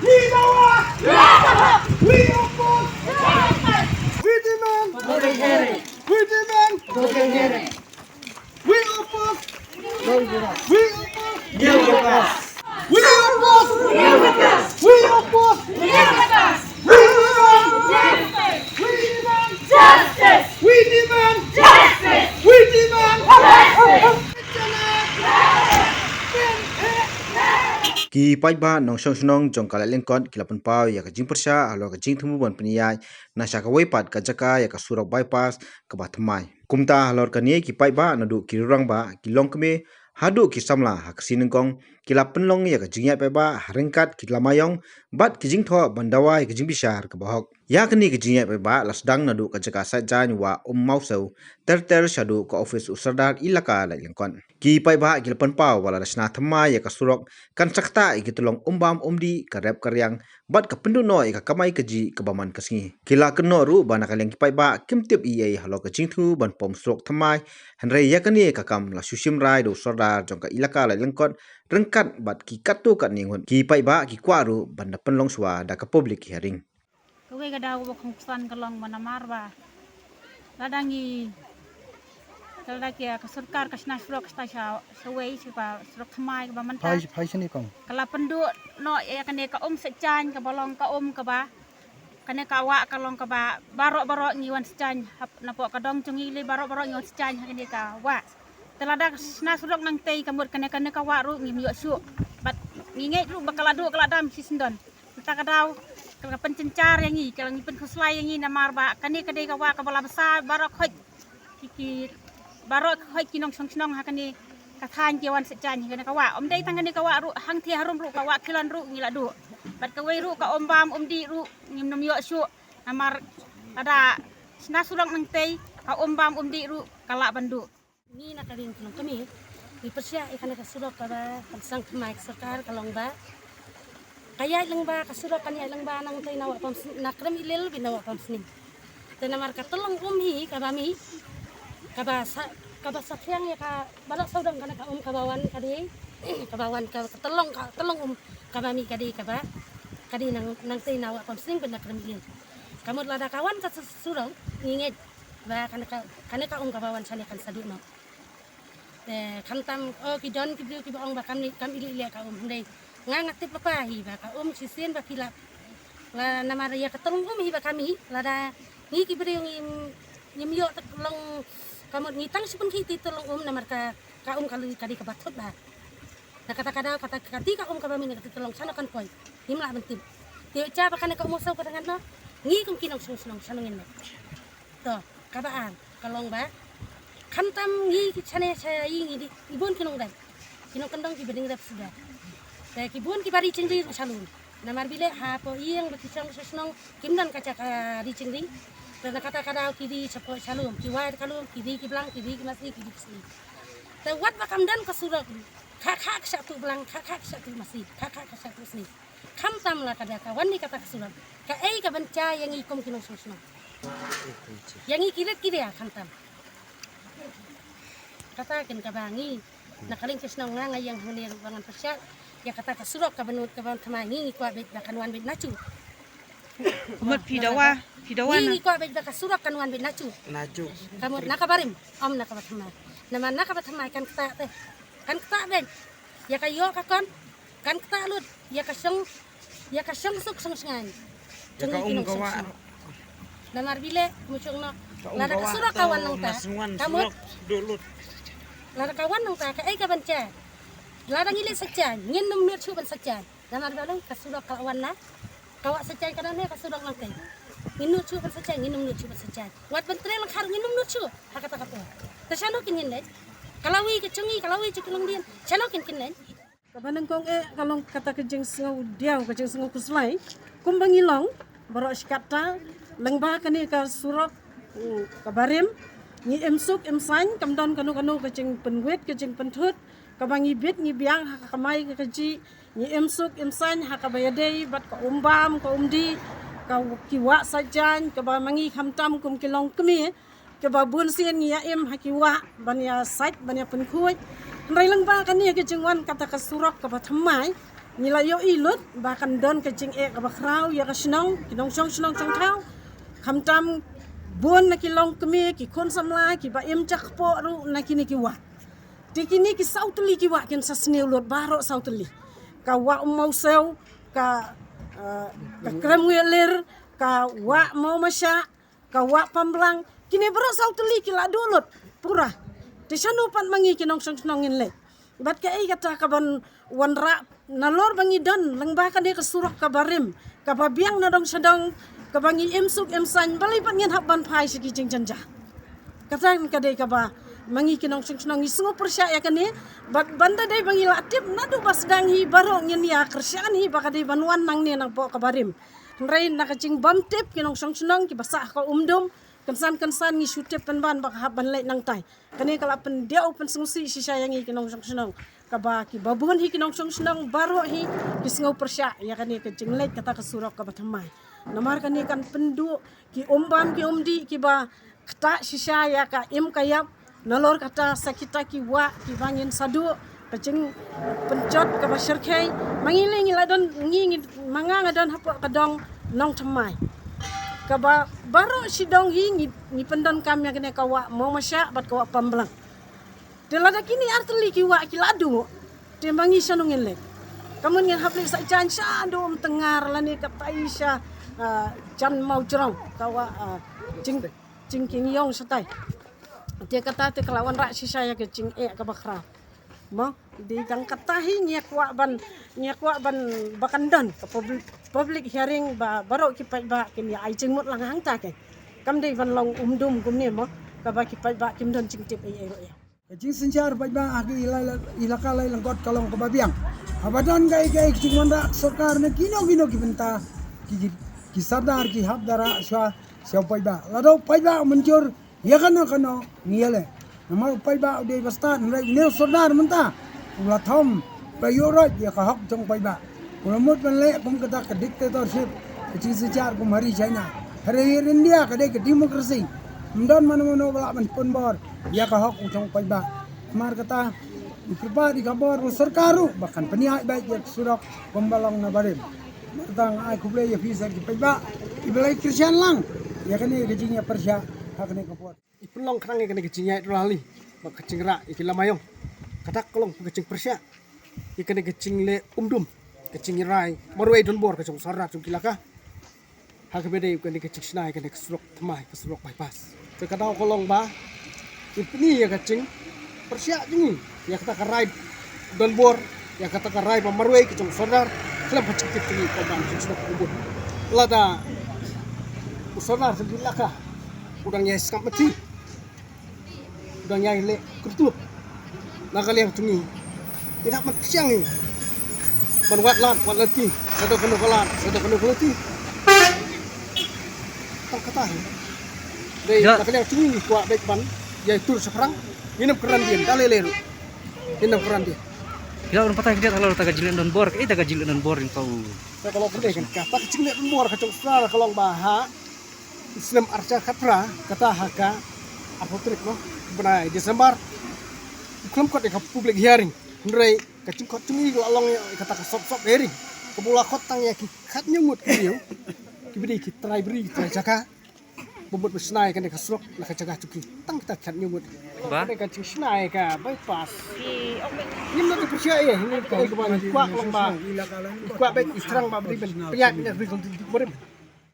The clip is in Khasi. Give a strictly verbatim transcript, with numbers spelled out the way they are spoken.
We oppose. We demand. We demand. We oppose. We oppose. We oppose. We oppose. We oppose. We demand. We demand justice. We demand justice. We demand justice. Ki paidbah nongshong shnong jong ka Laitlyngkot ki la pynpaw ïa ka jingpyrshah halor ka jingthmu ban pynïaid na sha kawei pat ka jaka ïa ka surok bypass kaba thymmai. Kumta halor kane ki paidbah naduh ki rangbah, ki longkmie haduh ki samla ha ka sien nyngkong ki la pynlong ïa ka jingïaid paidbah ha ryngkat ki lama ïong bad ki jingthoh ban dawa ïa ka jingbishar kaba hok. Ïa kane ka jingïaid paidbah la sdang naduh ka jaka sait jaiñ Wah Ummawsew ter ter shaduh ka ophis u Sordar Elaka Laitlyngkot. Ki paidbah ki la pynpaw ba lada shna thymmai ïa ka surok kan sa ktah ïa ki tyllong umbam umdih, ka rep ka riang bad ka pynduh noh ïa ka kamai kajih kaba man ka sngi. Ki la kynnoh ruh ba na ka liang ki paidbah kim tip ei ei halor ka jingthmu ban pom surok thymmai, hynrei ïa kane ka kam la shu shim rai da u Sordar jong ka Elaka Laitlyngkot ryngkat bad ki katto katne ngut. Ki paidbah ki kwah ruh ban da pynlong shuwa da ka public hearing. Kawei ka daw kaba kongsan ka long ba namar ba lada ngi, lada ki ka sorkar ka shna surok kata sha, shawei sha ka surok thymmai kaba mynta. Phai, phai shane kong. Ka la pynduh noh ïa kane ka um sait jaiñ kaba long ka um kaba, kane ka wah ka long kaba baroh baroh ngi wan sait jaiñ hap napoh ka dong jong ngi lei, baroh baroh ngi wan sait jaiñ ha kane ka wah. Te lada ka shna surok nangtei ka mut kane, kane ka wah ruh ngim ïoh shuh. Bad ngi ngeit ruh ba ka la duh ka la dam shisyndon. Mynta ka daw ka la pynsynshar ïa ngi, ka la ngi pynkhuslai ïa ngi namar ba kane ka dei ka wah kaba la bsa, baroh khoit ki, ki, baroh khoit ki nongshong shnong ha kane ka thaiñ ki wan sait jaiñ ha kane ka wah. Ym dei tang kane ka wah ruh, hangthie harum ruh ka wah Khilon ruh ngi la duh. Bad kawei ruh ka um bam um dih ruh ngim nym ïoh shuh namar lada shna surok nangtei ka um bam um dih ruh ka lah ban duh. Ngi na ka ring ki nongkmie ngi pyrshah ïa kane ka surok kaba kan sdang thymmai ka sorkar ka long ba ka ïaid lyngba, ka surok kan ïaid lyngba nangtei na Wah Pamsn-, na Krem Ilil bad na Wah Pamsning. Te namar ka tyllong um hi kaba mih, kaba sa, kaba sa thiang ïa ka baroh sawdong, kane ka um kaba wan ka dei kaba wan ka, ka tyllong, ka tyllong um kaba mih ka dei kaba, ka dei nang, nangtei na Wah Pamsning bad na Krem Ilil. Ka mut lada ka wan ka su-, surok ngi ngeit ba kane ka, kane ka um kaba wan shane kan sa duh noh. Te khamtam, oh, ki don ki briew kiba ong ba kam, kam ilih ilih ka um, hynrei nga nga tip lypa hi ba ka um shisien ba ki la, la namar ïa ka tyllong um hi ba ka mih, lada ngi ki briew ngim, ngim ïoh tyllong, ka mut ngi tang shu pynkhih tyllong um namar ka, ka um ka lui ka dei kaba thut bha. Na kata ka daw kata, kata ka um kaba mih na kata ka tyllong shano kan poi, ngim lah ban tip. Te ïoh cha ba kane ka um u saw ka tang ngan noh, ngi kum ki nongshong shnong shano ngin leh. To, kaba ar ka long ba khamtam ngi ki shane sha ngi, ngi dei ki bun ki nongrep, ki nongkyndong kiba dang rep suda. Te ki bun kiba ri chingri ruh sha lum. Namar ba leh hapoh ïing ba ki shong sha shnong kim don ka jaka ri chingri. Te na kata ka daw ki ri shapoh sha lum, ki wai ka lum, ki ri ki blang, ki ri ki masi, ki ri ki sni. Te wat ba kam don ka surok, kha kha ka shah tuh blang, kha kha ka shah tuh masi, kha kha ka shah tuh sni. Khamtam la ka da ka wan ïa kata ka surok, kaei kaban jia ïa ngi kum ki nongshong shnong, ïa ngi ki rit ki ria, khamtam. Kata kin kaba ngi na ka ring ka shnong nga, nga ïeng hangne ruh ba ngan pyrshah ïa kata ka surok kaban nud kaban thymmai, ngi ngi kwah beit ba kan wan beit nachu. Mut phi dawa, phi dawa ngi na ngi kwah beit ba ka surok kan wan beit nachu. Nachu. Ka mut na kaba rim, ym na kaba thymmai. Namar na kaba thymmai kan ktah te, kan ktah beit ïa ka ïoh ka kon, kan ktah lut ïa ka shong, ïa ka shong suk shong shngaiñ. Ïa ka um ka wah. Namar ba leh, mut shong noh, lada ka surok ka wan nangta, ka mut, lada ka wan nangta kaei kaban jia? Lada ngi leh sait jaiñ ngin nym nud shuh ban sait jaiñ. Namar ba leh ka surok ka wan na, ka wah sait jaiñ ka don ne ka surok nangtei. Ngin nud shuh ban sait jaiñ, ngin nym nud shuh ban sait jaiñ. Wat ban trei lyngkha ruh ngin nym nud shuh ha kata ka por. Te shano kin ngin leit? Ka lawei ka jong ngi, ka lawei jong ki longdien, shano kin kin leit? Kaba nyngkong eh ka long kata ka jingsngew diaw, ka jingsngew khuslai. Kumba ngi long baroh shi katta lyngba kane ka surok, mm, kaba rim, ngi im suk im saiñ, kam don kano kano ka jingpynwit ka jingpynthut, kaba ngi bit ngi biang ha ka kamai ka kajih, ngi im suk im saiñ ha kaba ïadei bad ka um bam ka um dih, ka, ki wah sait jaiñ, kaba ma ngi khamtam kum ki longkmie, kaba bun sien ngi ïa im ha ki wah ban ïa sait ban ïa pynkhuid. Hynrei lyngba kane ka jingwan kata ka surok kaba thymmai, Ngi la ïohi lut ba kan don ka jingeh kaba khraw ïa ka shnong, ki nongshong shnong shong thaw. Khamtam bun na ki longkmie, ki khun samla, kiba im jakpoh ruh na kine ki wah. Te kine ki saw tylli ki wah kin sa sniew lut baroh saw tylli. Ka wah Umawsew, ka, eh, ka Krem Ngelir, ka wah Mawmashah, ka wah Pamblang, kine baroh saw tylli ki la duh lut pura. Te shano pat ma ngi ki nongshong shnong ngin leit? Bad kaei kata kaban wanrah nalor ba ngi don lyngba kane ka surok kaba rim, kaba biang na dong sha dong, kaba ngi im suk im saiñ, balei pat ngin hap ban phai sha ki jingjynjar? Kata ka dei kaba ma ngi ki nongshong shnong ngi sngewpyrshah ïa kane. Bad ban da dei ba ngi la tip naduh ba sdang hi baroh ngin ïa kyrshan hi ba ka dei ban wan nangne napoh kaba rim. Hynrei na ka jingbym tip ki nongshong shnong kiba sah ha ka Umdum, kynsan kynsan ngi shu tip pynban ba ka hap ban leit nangtai. Kane ka la pyndiaw pynsngewsih shisha ïa ngi ki nongshong shnong. Kaba kiba bun hi ki nongshong shnong baroh hi ki sngewpyrshah ïa kane ka jingleit kata ka surok kaba thymmai. Namar kane kan pynduh ki umbam ki umdih kiba ktah shisha ïa ka im ka ïap. Nalor kata sa kita ki wah kiba ngin sa duh ka jingpynjot kaba shyrkhei. Ma ngi lei ngi la don, ngi, ngi, ma nga nga don hapoh ka dong Nongthymmai. Kaba baroh shi dong hi ngi, ngi pyndonkam ïa kane ka wah Mawmashah bad ka wah Pamblang. Te lada kine ar tylli ki wah ki la duh, te ma ngi shano ngin leit? Ka mut ngin hap leit sa jan sha dum Tngar lane katai sha, ah, jan Mawjrong, ka wah, ah, jing, jingkieng ïong shatai. Te kata te ka la wanrah shisha ïa ka jingeh kaba khraw. Mo, dei tang kata hi ngi kwah ban, ngi kwah ban ba kan don ka public, public hearing ba baroh ki paidbah kin ïa ai jingmut lang hangta ke. Kam dei ban long Umdum kumne mo, kaba ki paidbah kim don jingtip ei ei ruh ïa. Ka jingsynshar paidbah ha ki ila-, ilaka Lailyngkot ka long kaba biang. Haba don kaei kaei ka jingwanrah sorkar na kino kino ki bynta, ki, ki, ki sordar ki hap da rah shuwa sha u paidbah. Lada u paidbah u mynjur ïa kano kano ngi ïaleh. Namar u paidbah u dei ba stad, hynrei une u sordar mynta u la thom, u la ïuh roit ïa ka hok jong u paidbah. U la mut ban leh kum kata ka dictatorship, ka jingsynshar kum ha ri China. Ha ri India ka dei ka democracy. Ym don mano mano ba lah ban pynbor ïa ka hok u jong u paidbah. Namar kata ngi kyrpad ïa ka bor u sorkar ruh ba kan pynïaid beit ïa ka surok kumba long na barim. Namar kata nga ai khublei ïa phi sha ki paidbah kiba la kyrshan lang ïa kane ka jingïapyrshah ha kane ka por. I pynlong khnang ïa kane ka jingïaid rally bad ka jingrah ïa ki lama ïong. Kata ka long ka jingpyrshah ïa kane ka jingleh Umdum, ka jingïarai marwei donbor ka jong u sordar jong ki laka. Ha kaba dei kane ka jingshna ïa kane ka surok thymmai, ka surok bypass. Te ka daw ka long ba i pyni ïa ka jingpyrshah jong ngi ïa kata ka rai donbor, ïa kata ka rai ba marwei ka jong u sordar khlem ka jingtip jong ngi ka ban jingshna ka bun. Lada u sordar jong ki laka u dang ïai sngap mati, u dang ïai leh kyrtup na ka liang jong ngi. Ngi hap ban pyrshang ngi ban wad lad wad lynti, sa da kano ka lad, sa da kano ka lynti. Tang kata hi. Dei, na ka liang jong ngi ngi kwah beit ban ïai tur shaphrang. Ngin ym kren dien da lei lei ruh. Ngin ym kren dien. Ïa, un patah kjat halor ta ka jingleh donbor, eh, ta ka jingleh donbor in ka u. Ka long ka dei kan ka ta ka jingleh donbor ka jong u sordar ka long ba ha u snem arhajar khatphra, kata ha ka arphew tarik, no, bnai December, u khlem khot ïa ka public hearing. Hynrei ka jingkhot jong ngi ka la long ïa kata ka sop sop hearing kaba u la khot tang ïa ki khathynñiew ngut ki briew kiba dei ki trai bri, ki trai jaka, ba mut ba shna ïa kane ka surok na ka jaka jong ki. Tang kita khathynñiew ngut. Ba? Kane ka jingshna ïa ka bypass. Ngim nang pyrshah ïa, ngim nang pyrshah ïa, ngim kwah long ba, kwah ba i thrang ba bri ban pynïaid ïa ka ri ka ri ka ri.